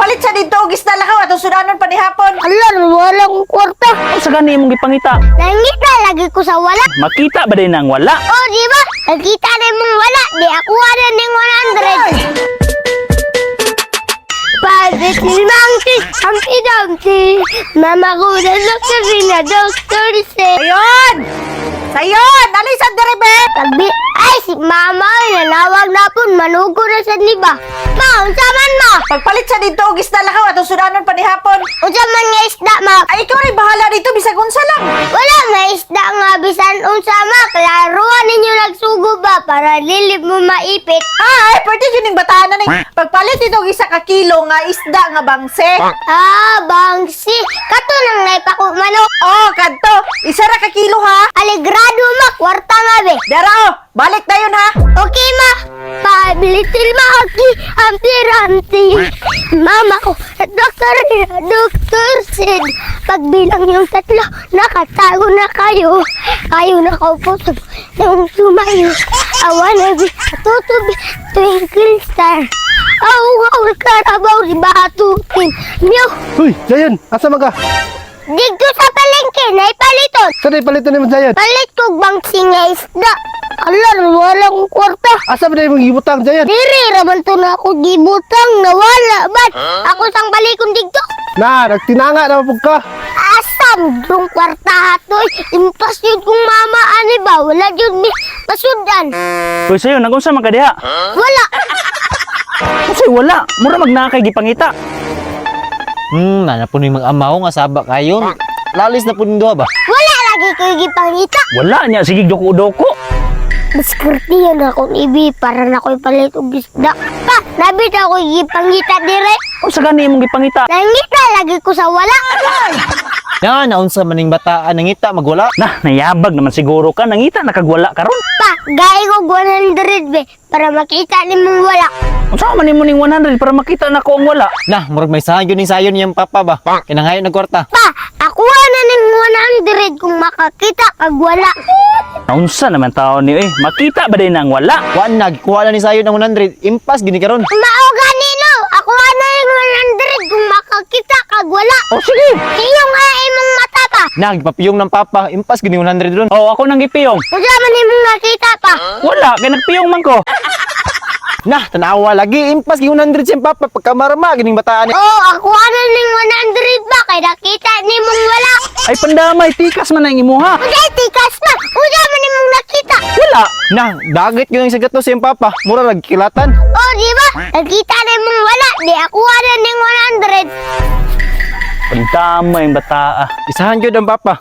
Pagpalit sa didto og isda lakaw atong sudanon pa ni hapon. Ala, wala akong kwarta. Unsa gani imong gipangita? Nangita lagi ko sa wala. Makita ba din ang wala? Oh, di ba? Nakita na mong wala. Di ako na ning 100. Five little monkeys, Humpty Dumpty. Mama ko na doctor na doctor say. Sayon! Sayon! Alay sa dire be! Pagbi, ay si mama ay nanawag na po, manugo na sa niba. Ma, unsa man ma? Pagpalit sa didto og isda lakaw atong sudanon pa ni hapon. Unsa man nga isda ma? Ay, ikaw rin bahala dito bisag unsa lang. Wala nga isda nga bisan unsa ma. Klaruan ninyo nagsugo ba para dili mo maipit. Ay, pwede yun yung bataan na ni. Pagpalit dito og 1 ka kilo nga isda nga bangse. Ah, bangsi. Kato nang naipako manok. Oh, kadto. 1 ra ka kilo ha. Alegrado ma, kwarta nga be. Dara oh, balik dayon ha. Okay ma. Five little monkey, Humpty Dumpty. Mama ko, doktor, doktor said, pagbilang yung tatlo, nakatago na kayo. Kayo nakaupo sa nung sumayo. I wanna be a tutubi, twinkle star. Aw, aw, karabaw, di batutin. Meow, Uy, Jayon, asa man ka? Dito sa palengke, naipaliton. Sa day paliton nimo, Jayon? Palit kog bangsi nga isda. Ala, wala akong kwarta. Asa man imong gibutang, Jayon? Diri raman to na ako gibutang nawala ba? Ako sang balikon didto. Na, nagtinanga na pud ka. Asam dong kwarta hatoy. Impas yun kung mama ani ba wala jud mi masudan. Uy, sayo, nagunsa man ka diha? Wala. Unsay wala? Mura magnakay gipangita. Nana po ni mag-amaw nga saba kayo. Lalis na po ni duha ba? Wala lagi ko gipangita. Wala niya sige doko-doko. Diskarte yan akong ibi para na ko'y palit og isda. Pa, nabit ako gipangita dire. Unsa gani imong gipangita? Nangita lagi ko sa wala. Na, naunsa maning bataan nangita magwala. Nah, nayabag naman siguro ka nangita nakagwala karon. Pa, gay ko 100 be para makita nimong wala. Unsa man nimo ning 100 para makita nako ang wala? Na, murag may sayon ning sayon niyang papa ba? Kay nangayo nagkwarta. Pa, ako na ning 100 kung makakita kag wala. Naunsa naman tao ni eh? Makita ba din ang wala? Wa na gikuha na ni sayon ang 100. Impas gini karon. Mao ganino, ako na ning 100 kung makakita kag wala. O sige. Iyo nga imong mata pa. Na, gipapiyong ng papa. Impas gini 100 ron. Oh, ako nang gipiyong. Unsa man imong nakita pa? Wala kay nagpiyong man ko. Na, tanawa lagi impas gini 100 siyang papa pagkamarama gining bataan ni. Oh, ako na ning 100 ba kay nakita nimong wala. Ay pandamay tikas man ang imuha. Unsay tikas na? Unsa man imong nakita? Wala. Na, dagit gyud ang sagat to siyang papa. Mura lagi kilatan. Oh, di ba? Nakita nimong wala, di ako na ning 100. Pandamay ang bataa. Isahan gyud ang papa.